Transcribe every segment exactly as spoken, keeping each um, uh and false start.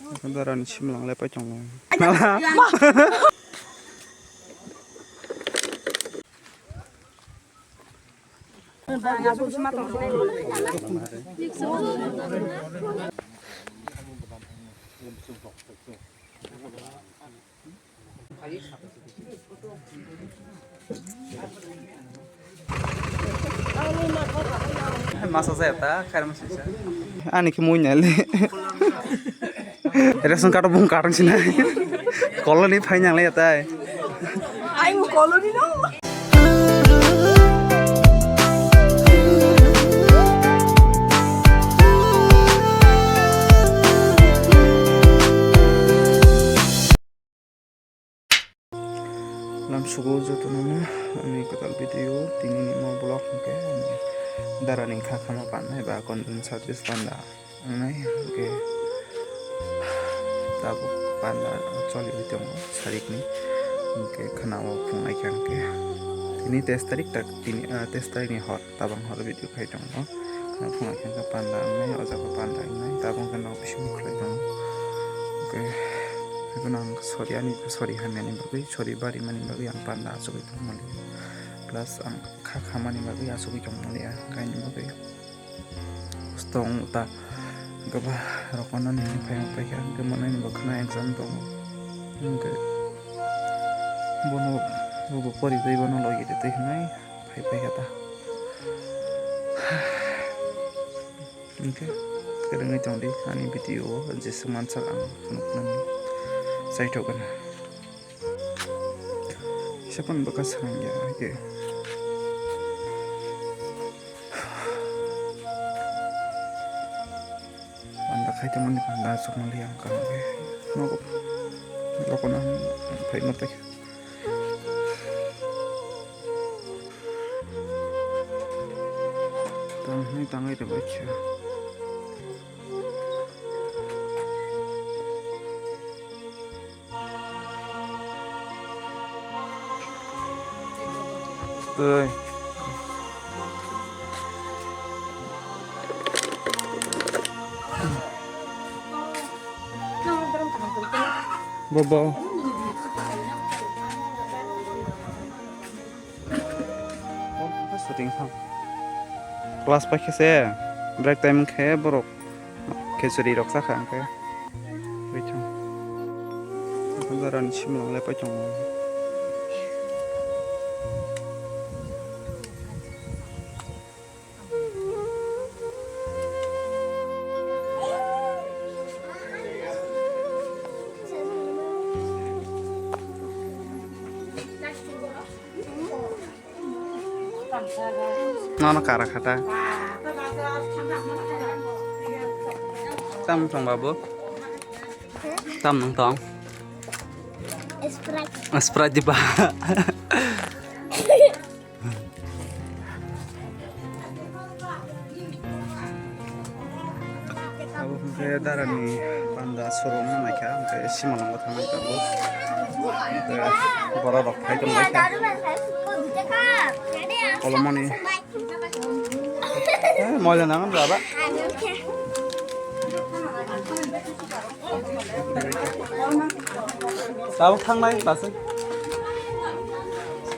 Darani simlang lepai tongo. Masa saya ta, kar masa saya. Ani ke mui nyale. Ration card bung card sini. Koloni phai nyang le tai. Ai mu koloni no. Lam sugo jotono ani kwtal video tini ni mo vlog hwnkhe ani darani kha khama pannai ba content service panda wngnai hwnkhe tabuk panda choliwi tongo sarikni hwnkhe khwnao phunai kha hwnkhe tini teis tarik tak tini ah, teis tarik ni hor. Tabang hor video khai tongo. Khna phunga khe panda wngnai, o jaga panda wngnai, tabang khe nok bisingo khlai tongo. Hwnkhe, hwnkhe ang sorry ani, sorry hamyani bagwi, sorry barimani bagwi ang panda achugwi tongmani. Plus ang kha khamani bagwi achugwi tongmani, ang kaini bagwi. Stong ta gaba rokno nini phai phai kha, hwnkhe mwnai ni bo khna exam tongo. Hwnkhe bono, bobo pori tei bono logi de tei hwnai. Phai phai kha ta. Hwnkhe kwrwngwi tongdi ani video o jeswk mansak ang phunuknani chaithok gana. Kisa phano bwkha swrang ya hai khe. Panda khai tongmani panda achukmani ang kha hwnkhe nogo rokno phai ma tei. Tangwi tangwi rwbaikha. Tei. Bobo. Shooting thang. Class paikhe se break time khe borok khichuri rok chakha hwnkhe. Bai thang. Darani simlong lepai tongo. Nono kara khata. Tam tong babu. Tam nung tong. Sprite. Sprite di ba. Abo hwnkhe darani panda showroom no naikha, hwnkhe simalongo thangwi tongo. Hwnkhe borok rok phai tonglaikha. Kolomani. Eh, moila nangan baba. Tabuk thangnai bus.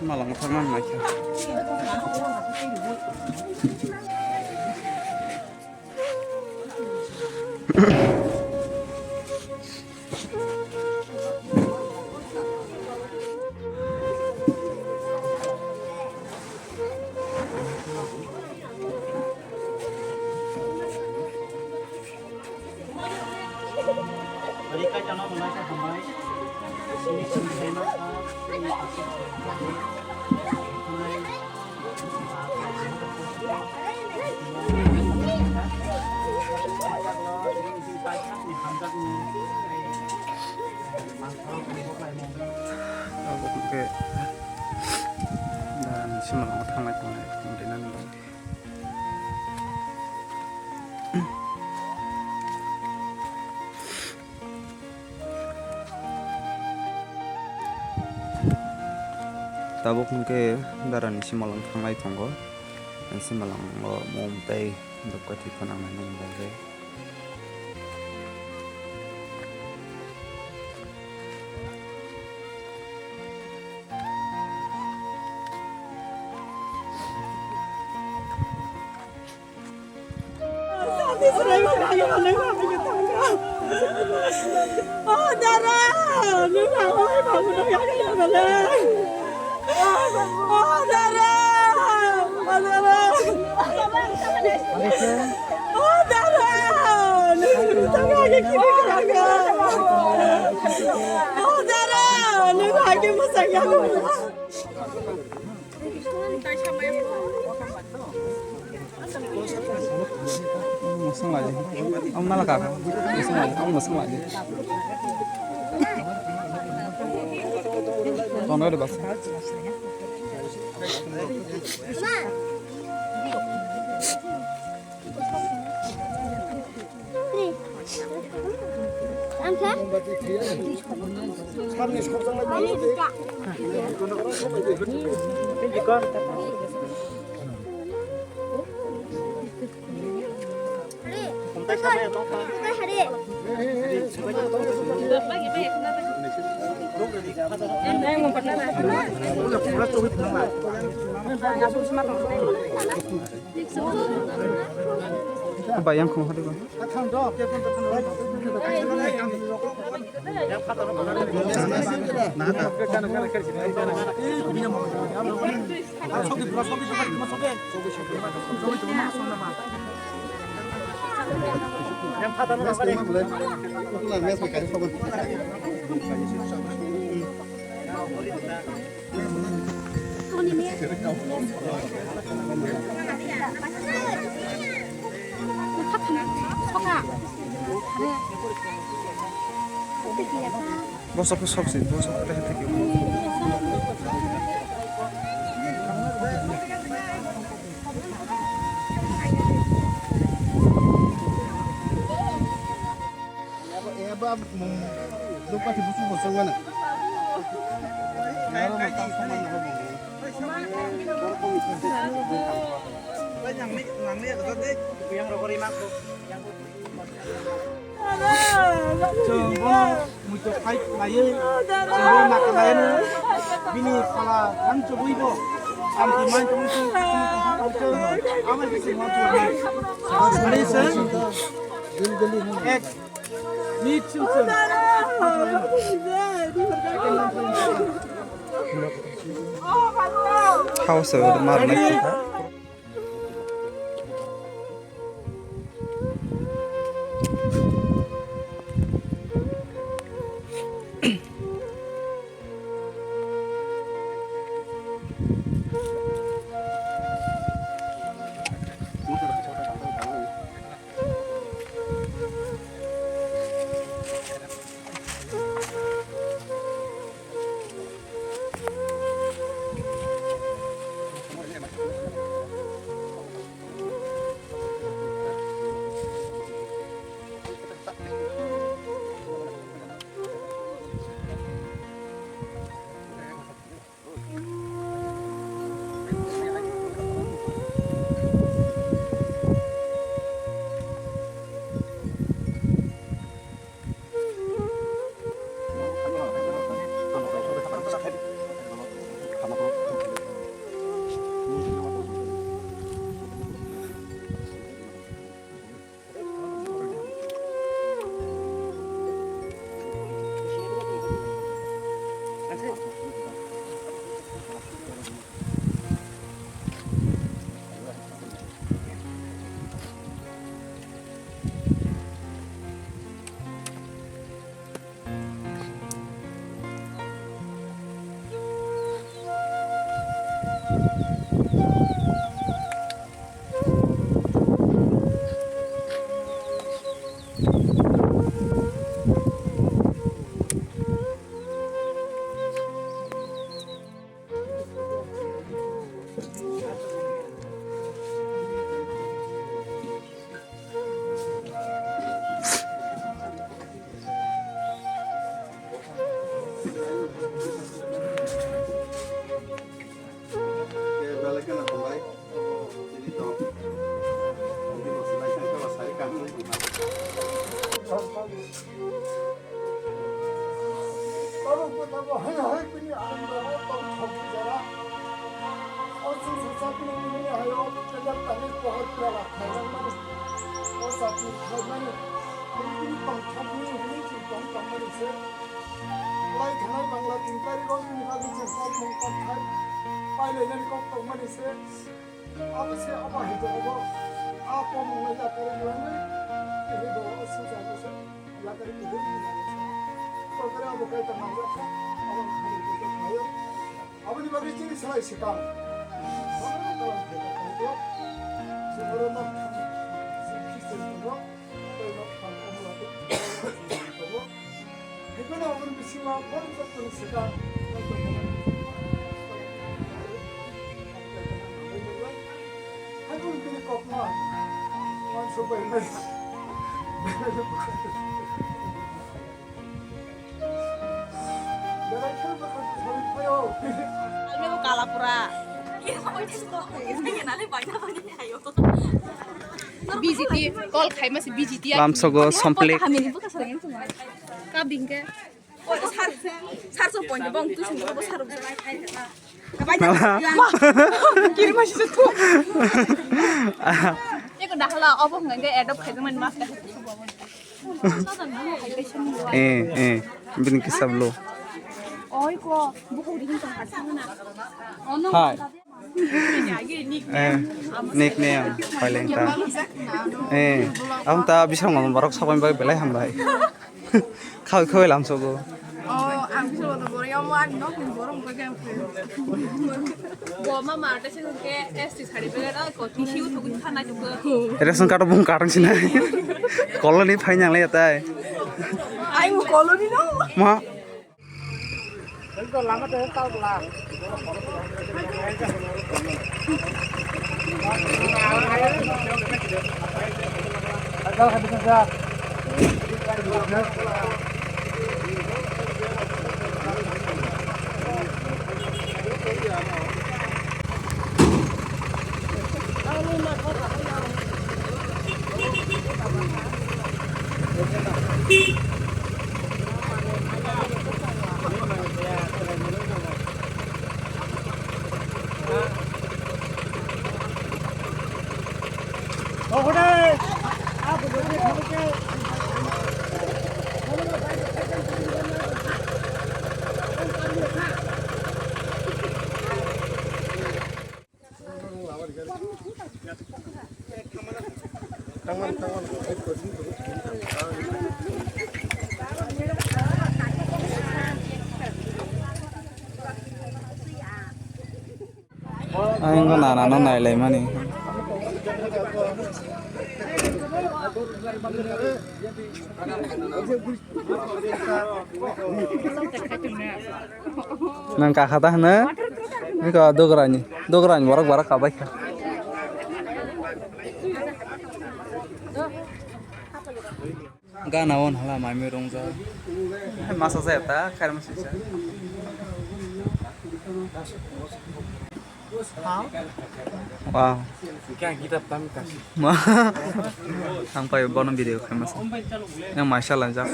Malang thangna naikha. Abo hwnkhe, ah, simalongo thanglai tongnai, tonglainani bagwi. Tabuk hwnkhe darani simalong thanglai tongo. Simalongo mum tei dopkati phunang nani bagwi. O dara, nwng ang bai babu no yakarya belai. O dara, o dara. O dara, nwng ang bai kiri kaya. O dara, nwng ang bai mwsang yakarya. Mwsang lai di. Ang mala kaka. Mwsang lai di. Ang mwsang lai di. Tono de bas. Ang kha? Bayang khum hadi ba. Bosok khe sok se, bosok khe lehai thik. Eba mung dukpati busu busu wana. Chwng bono muitu khai laiwi, chwng bono naka laiwi, bini phala thang chubui bo, santi mai tong chwng, chwng, chwng, chwng, ama khe chwng ma chwng. Ani se, ek, ni chwng chwng. House of the Marley. O chati khlaimani, ang bini tongthokni hwnwi chwng tong tongmani se. Lai thanai Bangla tin tarik o bini bagwi chwng kokmung kokthai pailainani kok tongmani se. Abo se abo hai jagao a kokmung lai yakarwi rwngwi tini bo o suja bo se yakarwi tini bo se. Kokre abo kaitor manjakha, abo hai jagao khlaio. Aboni bagwi chini salai swkang. Chwng oro nok thang, chwng Christian tongo, tei nok thang omo lagwi tongo. Haiphano aboni bisingo borok jottoni swkang. Haiphano bini kokno mansuk bai mai. Kalapura. B G T call khaima se B G T. Lamsogo somple. Kabingke. Sar, sar so point bong tu sung bo sar. Kirma si tu. Eko dahla obo hwnga ke adopt khaimani mas ka. Eh, eh, bini kisa blo. Oi ko, buku di hinta. Hai. Eh, nickname, paling ta. Eh, ang ta bisang ngam borok sabai bai belai hambai. Khawi khawi lamsogo. Oh, ang bisa bodo boro yang mau ang nok boro mau kayak. Bo mama, ate sing ke S T sari bega da ko, tissue to kun khana juga. Ration card bung karang sini. Koloni phai nyang le tai. Ai mo koloni no. Ma. Ang nana no nai lai mani. Nang kakha ta hwno? Niko dograni, dograni borok borok kabai kha. Gana on hala mai mui rungja. Masa saya ta khair masa sa. Wow. Kya kita tam kasi. Ma. Ang pai bono video khaima sa. Yang mashallah jak.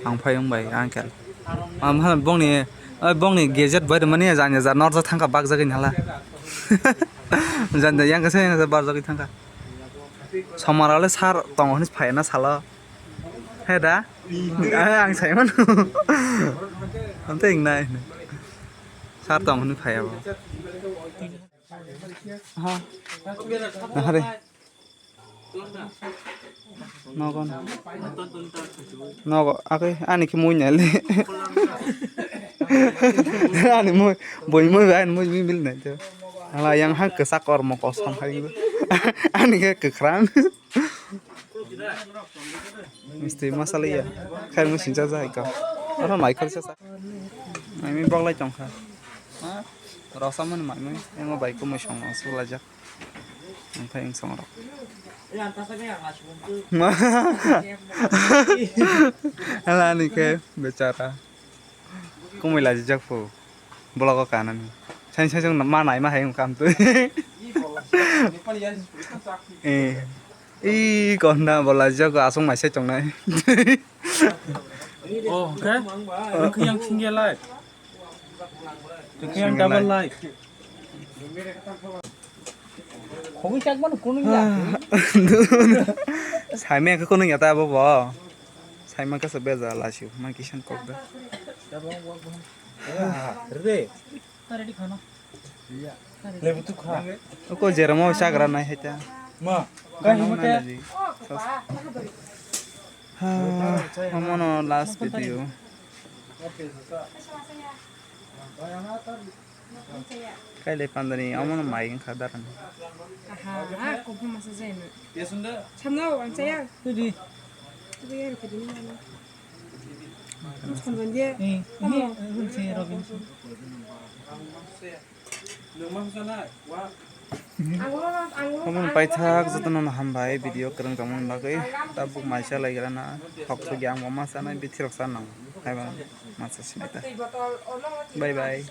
Ang pai yung bai angkel. Am ha bongni, ai bongni gadget bai mani jani jar nor ja thangka bak jagin hala. Jani yang kasa yang bar jagin thangka. Somar ale sar tong hini phai na sala. He da? Ai ang sai man. Ante ing nai. Sar tong hini phai abo. Aha. Aha re. Nogo. Nogo. Ake ani ke mui nai le. Ani mui, boi mui, ani mui mil nai to. Hala yang ha kesak or mo kosam hai. Ani ke kekrang. Misti masala ya. Khair mui sincha jai ka. Oro mai khor sa. Mai mi boglai tong kha. Ha? Rasa mani mai mi. Emo bai ko mui song ma sulajak. Ang phai ang song rok. Ma. Hala ni ke bechara. Kumui lajijak phu. Blogo kanani. Sain sain ma nai ma hai kam tu. Eh. I konna bola jago asong mai sai tongnai. Oh, okay. Yang single life. Yang double life. Khogwi chakmano kunui ya. Saimaya khe kunui ya ta abo bo. Saima khe se beja lasiu ma kisan kok da. Rede. Ready khano. Lebu tu kha. Uko jeramo chagra nai hai ta. Ma. Kahi mate. Ha, omono last video. Kaile pandani omono mai wngkha daran. Aha, ha, kuphum masa jai na. Samno ang chaya. Ready. Ready ya, ready ni mana. Samno dia. Eh, ini, eh, si Robinson. Omo paithak jotono hambai video kwrwng tongmani bagwi. Tabuk maisa laigrana hok sugya ang bo ma sanai bithirok sanang haiba masa sinita. Bye bye.